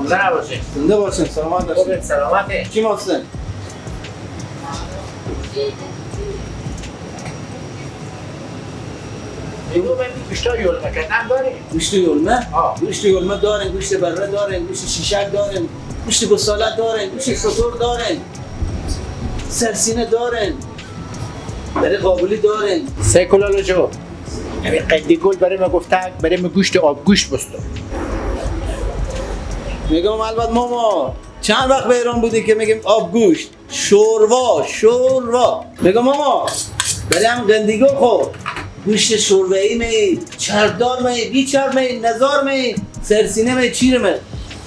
زنده نباشین. زنده باشین، سلامت باشین. سلامته. چی ماستن؟ میگم من گوشت یولمه کردن داریم. گوشت یولمه؟ گوشت یولمه داریم، گوشت بره داریم، گوشت شیشک داریم، گوشت گساله داریم، گوشت شتر داریم، سرسینه داریم، برای قابلی داریم. سه کلالو جو. همین قندی گل برای ما گفته برای ما گوشت آب گوشت بستم. میگم البته ماما چند وقت به ایران بودی که میگیم آب گوشت شوروا شوروا. میگم ماما برای هم قندیگل خور گوشت شوربه‌ای می، چربدار می، بی چرب می، نزار می، سرسینه می، چیر می.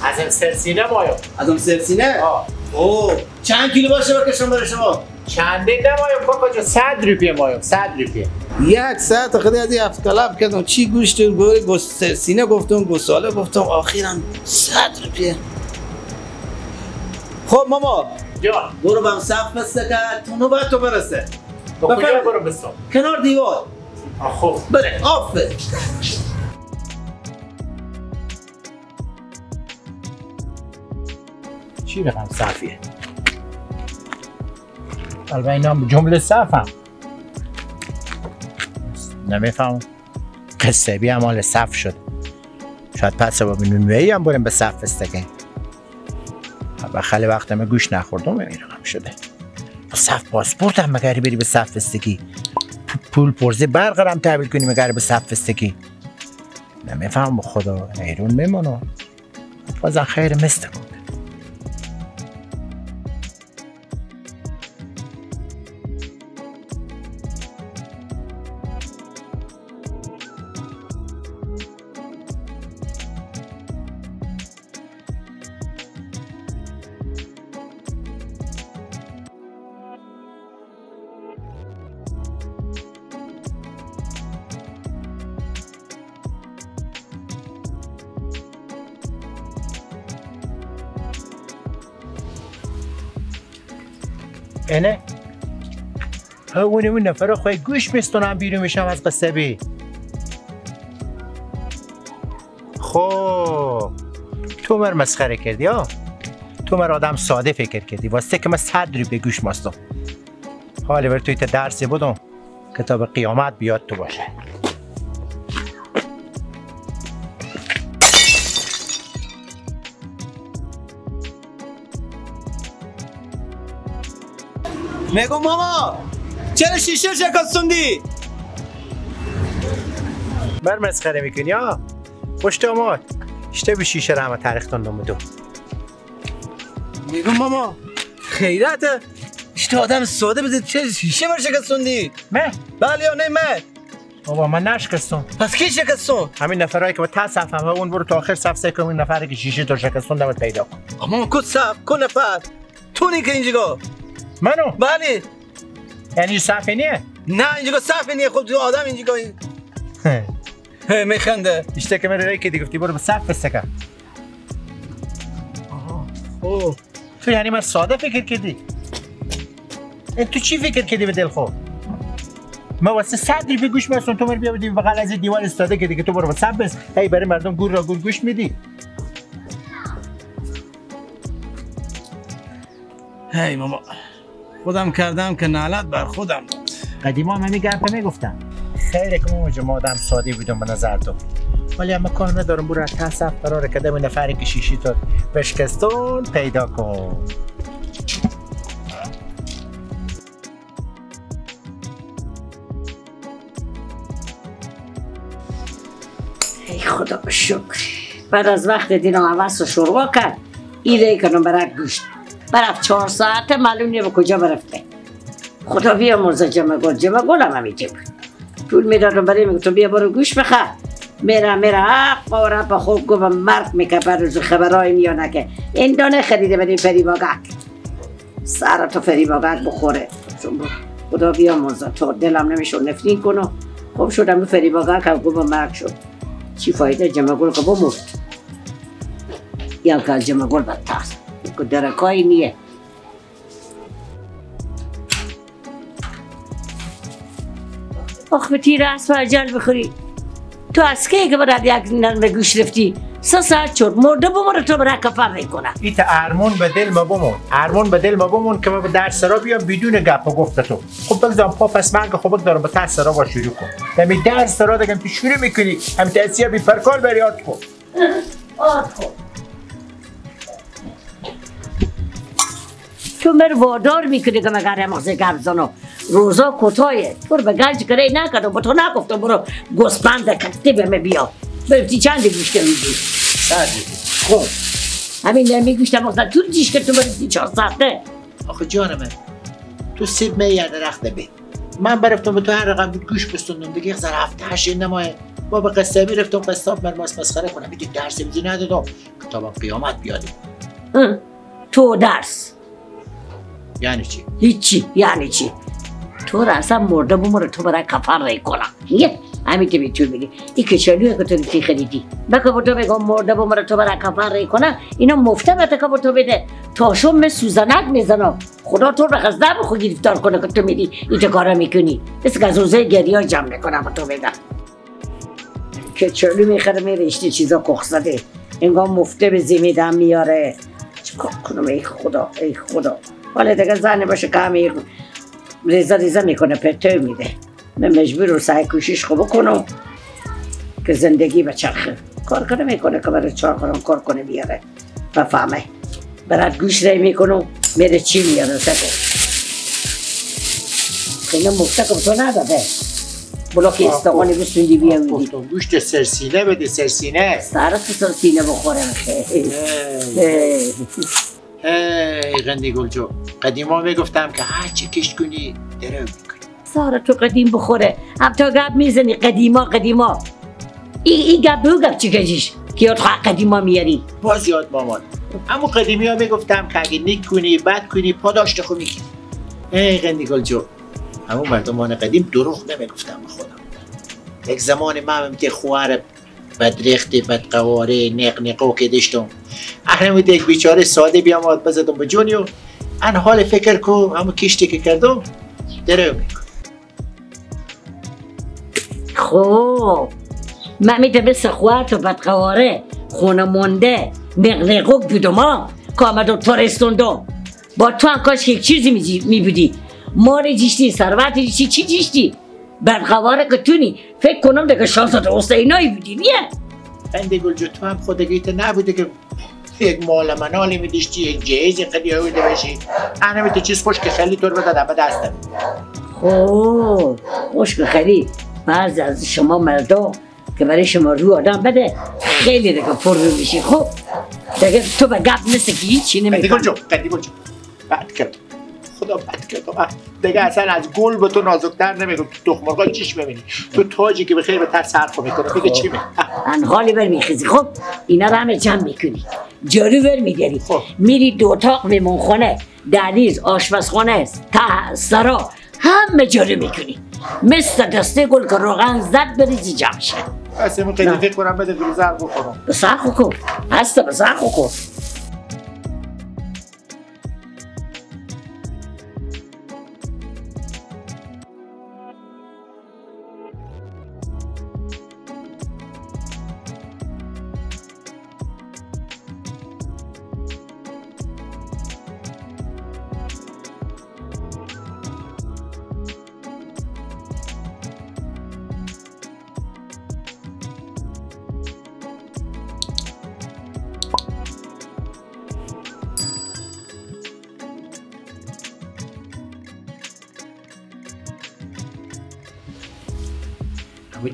از این سرسینه مایم. از اون سرسینه؟ اوه چند کیلو باشه بکشم برای شما؟ چنده نمایم کاکا جان، 100 روپیه مایم، 100 روپیه. یک ساعت خودی از این هفت طلب کردم چی گوشت گوشت سرسینه گفتم، گوساله گفتم، آخیرم 100 روپیه. خب ماما جان برو بم صف بسته کرد تو نوبت تو برسه. با کجا برو بستم؟ کنار دیوار. خب بره آفه. چی رقم صفیه؟ البته اینا هم جمله صف هم نمیفهم. قصه بی هم مال صف شد. شاید پس با نونوایی هم بریم به صف بستگیم. و خیلی وقت همه گوش نخوردم این رقم شده. صف پاسپورت هم مگری بری به صف بستگی، پول پرزه برق هم تحویل کنی مگر به صف بستگی. نمیفهم به خدا ایرون میمونم. بازم خیر مست کن. اینه ها اون نفر خوی گوش میستونم بیرون میشم از قصه بی. خب تو مر مسخره کردی ها، تو مر آدم ساده فکر کردی واسه که من 100 روپیه گوش ماستم. حالا بر توی تا درسی بودم که تا به قیامت بیاد تو باشه. میگم ماما چرا شیشه شکستوندی؟ بر مسخره میکنی ها؟ خوش آمد شته به شیشه را همه تاریختون دو. میگم ماما خیرته شته آدم ساده بزید چرا شیشه بر شکستوندی؟ من؟ بله یا نه من؟ بابا من نشکستم. پس کی شکستون؟ همین نفرایی که با ته صف هم اون برو تا آخر صف سه کن، اون نفری که شیشه تو شکستون دمت پیدا کن. ماما کد صف کن نفر تو نی که اینجا منو؟ بله. یعنی صفحه نیه؟ نه اینجا صفحه نیه. خب تو آدم اینجا میخنده. اشته که من رای که دیگه گفتی برو به صف بسته. آها. تو یعنی من ساده فکر کردی؟ تو چی فکر کردی به دل خود؟ ما واسه 100 روپیه گوش می‌رسون تو مر بیا بدی بغل از دیوار استاده که دیگه تو برو به صف بس. هی برای مردم گور را گور گوش میدی. هی ماما خودم کردم که نالت بر خودم بود. قدیما من گپ میگفتم خیلی که ما آدم ساده بودم به نظر تو، ولی اما کار ندارم. برو از ته صف قراره که دم نفری که شیشی تو بشکستون پیدا کن. ای خدا به شکر بعد از وقت دیدم عوض و شوروا کرد ایره کنم برای گوشت برفت 4 ساعته معلوم نیه به کجا برفته. خدا بیامرزه جمع گل، جمع گل هم همیشه بود. پول میدادم برای میگفتم بیا برو گوش بخر. میره میره حق و رب خوب گفت مرد میکرد بر روز خبرهای میانه که این دانه خریده بدیم فریباگک سر تو فریباگک بخوره. خدا بیامرزه تا دلم نمیشد نفرین کنم. خوب شدم فریباگک هم گفت مرگ شد. چی فایده جمع گل که بمرد. یا که از جمع گل بدتر که درکایی نیه. آخ به تیر اسب عجل بخوری. تو از کی که برات یک نرم گوش رفتی 3 ساعت شد مرده بمونه تو برای کفر میکنه. ایت ارمون به دل ما بمون، ارمون به دل ما بمون که ما به در سرا بیام بدون گپ و گفت تو. خب بگذارم پا پس مرگ خب بگذارم به ته سرا با شروع کن. دمی در سرا دگم تو شروع میکنی، هم تأثیر بی پرکال بری آت کن. آت کن. تو مر وادار میکنی که مگر مغزه گپ زنو. روزا کوتاهه تو رو به گنج کره نکردم، با تو نگفتم برو گوسفند کتی به من بیا. برفتی چند گوشت میدی؟ 100 میدی. خب همین نمی گوشت مغزه تو جیش که تو برفتی 4 ساعته. آخه جان من تو سیب می یه درخت بید، من برفتم به تو هر رقم بود گوش بستوندم دیگه، یک 7 8 نمایه با به قصابی رفتم قصاب من ماس مسخره کنم، میگه درس میزی ندادم کتابم قیامت بیادم. تو درس یعنی چی؟ هیچی. یعنی چی؟ تو را اصلا مرده بمونه تو برای کفن رای کنم. یه همین که بیتون میگی این کچالویه که تو رفتی خریدی بکه با تو بگم مرده بمونه تو برای کفن رای کنم، اینا مفته به که با تو بده تاشم من سوزنک میزنم. خدا تو رو خزده بخو گرفتار کنه که تو میری این کارا میکنی. مثل گزوزه گریا جمع میکنم با تو بگم کچالو میخره میره اشتی چیزا کخ زده انگار مفته به زمیدم میاره. چیکار کنم ای خدا ای خدا. حالا دیگه زنی باشه که همه ریزه ریزه میکنه پرتو میده. من مجبور رو سعی کوشش خوب بکنم که زندگی به چرخه کار کنه میکنه که برای 4 قران کار کنه بیاره بفهمه. برات گوش رای میکنم میره چی میاره سکه خیلی مفته که تو نداده بلاک استقانی بسوندی بیا میدی. گوشت سرسینه بده، سرسینه سر سرسینه بخوره. خیلی ای قندی گلجو قدیما میگفتم که هر چی کشت کنی درو میکنی. سارا تو قدیم بخوره هم تا گپ میزنی قدیما قدیما ای گپ بو گپ چی کجیش که یاد خواه قدیما میاری باز یاد مامان. اما قدیمی ها میگفتم که اگه نیک کنی بد کنی پاداشت خو میگیری. ای قندی گلجو همون مردمان قدیم دروغ نمیگفتم به خدا. یک زمان من که خوار بدریختی بدقواره نق نقو که داشتم اهرم یک بیچاره ساده بیامد بزدم به جونیو ان حال فکر کو همون کشتی که کردم درو میکن. خب من میده مثل خوارت و بدقواره خونه مونده نق نقو بودم ها که آمدم تو رستوندم با تو هم کاش یک چیزی میبودی. مال جیشتی ثروت جیشتی چی جیشتی بدقواره که تونی فکر کنم دیگه شانس حسینایی بودی نیه. قندی گلجو تو هم خودگیت نبوده که یک مال منالی میدیشتی یک جهیز خیلی آورده باشی. انا تو چیز خوش که خیلی طور بدادم به دستم. خب خوش که خیلی بعضی از شما مردم که برای شما رو آدم بده خیلی دیگه پر رو میشی. خب دیگه تو به گپ مثل که هیچی نمی‌کنی. قندی گلجو قندی گلجو بد کرد خدا بد کرد دیگه اصلا از گل به تو نازکتر نمیگم. تو تخم مرغا چیش ببینی تو تاجی که به خیر به تر سرخ میکنه دیگه چی می انحالی بر میخیزی. خب اینا رو همه جمع میکنی جارو بر میگری میری دو اتاق میمونخونه دهلیز آشپزخانه ته سرا همه جارو میکنی مثل دسته گل که روغن زد بریزی جمع شه. اصلا من قیدی فکر کنم بده رو زرق بخورم. به سرخ کن هسته به سرخ کن.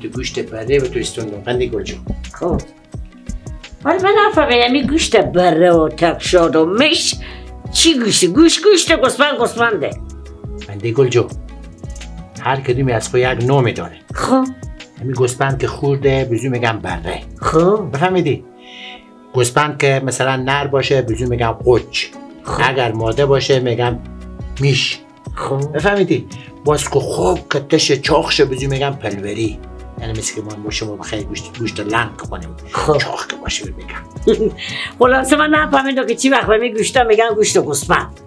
تو گوشت بره به تو استوندم قندی گلجو. خب ولی من نفهمم یعنی گوشت بره و تکشاد و مش چی گوشت؟ گوشت گوشت گسپند گسپنده. قندی گلجو هر کدومی از خود یک نومی داره. خب همین گوسفند که خورده بزو میگم بره. خب بفهمیدی؟ گوسفند که مثلا نر باشه بزو میگم قچ. خب. اگر ماده باشه میگم میش. خب بفهمیدی؟ باز که خوب که تش چاخ شه بزو میگم پلوری. یعنی مثل که ما شما بخیر گوشت لنگ کنیم. خب چاخ که باشه میگم. خلاصه من نفهمیدم که چی وقت به گوشتا میگن گوشت گوسفند.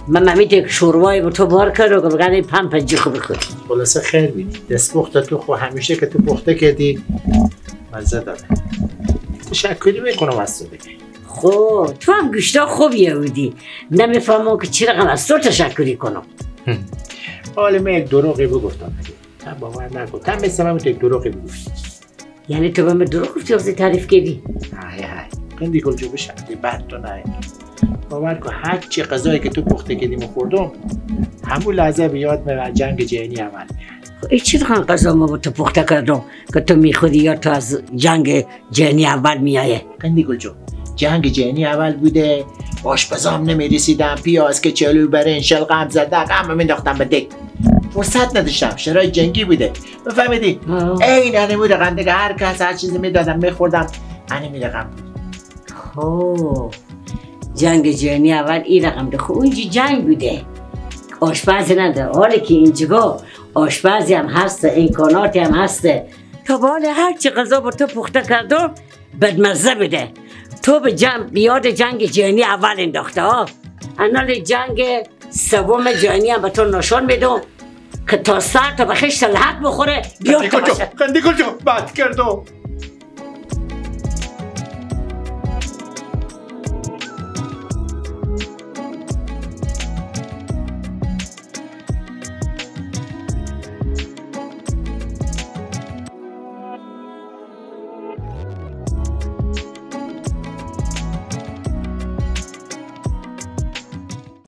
من ممیت شوروای به تو بار کردم که بگن این پم پنجی خوب بخوری. خلاصه خیر بینی. دست پخت تو خو همیشه که تو پخته کردی مزه داره. تشکری میکنم از تو دیگه. خب تو هم گوشتا خوبیه بودی، نمیفهمم که چی رقم از تو تشکری کنم. حالا من یک دروغی بگفتم دیگه، تا باور نکن، تا مثل من یک دروغی بگفت. یعنی تو به من دروغ گفتی وقتی تعریف کردی؟ های های قندی گل جو بشه بعد تو نه، باور کن هر چی غذایی که تو پخته کردیم و خوردم همون لحظه به یاد میاد جنگ جهانی اول. ای چی رقم غذا ما با تو پخته کردم که تو میخوری یا تو از جنگ جهانی اول میایه؟ قندی گل جو جنگ جهانی اول بوده، آشپزام نمیرسیدم، پیاز که چلو برنج شلغم زده همه مینداختم به دک، فرصت نداشتم، شرایط جنگی بوده، بفهمیدی؟ این انمی رقم دیگه، هر کس هر چیزی میدادم میخوردم، انمی رقم بود. خب جنگ جهانی اول این رقم ده. خب اونجا جنگ بوده، آشپزی نداره. حالی که اینجا آشپزی هم هسته، امکاناتی هم هسته، تا به حال هر چی غذا با تو پخته کردم بدمزه بوده. تو به یاد جنگ جهانی اول انداخته ها. انال جنگ سوم جهانی هم به تو نشان میدم که تا سر تا به خشت لحد بخوره. بیا قندی گل جو بد کردم.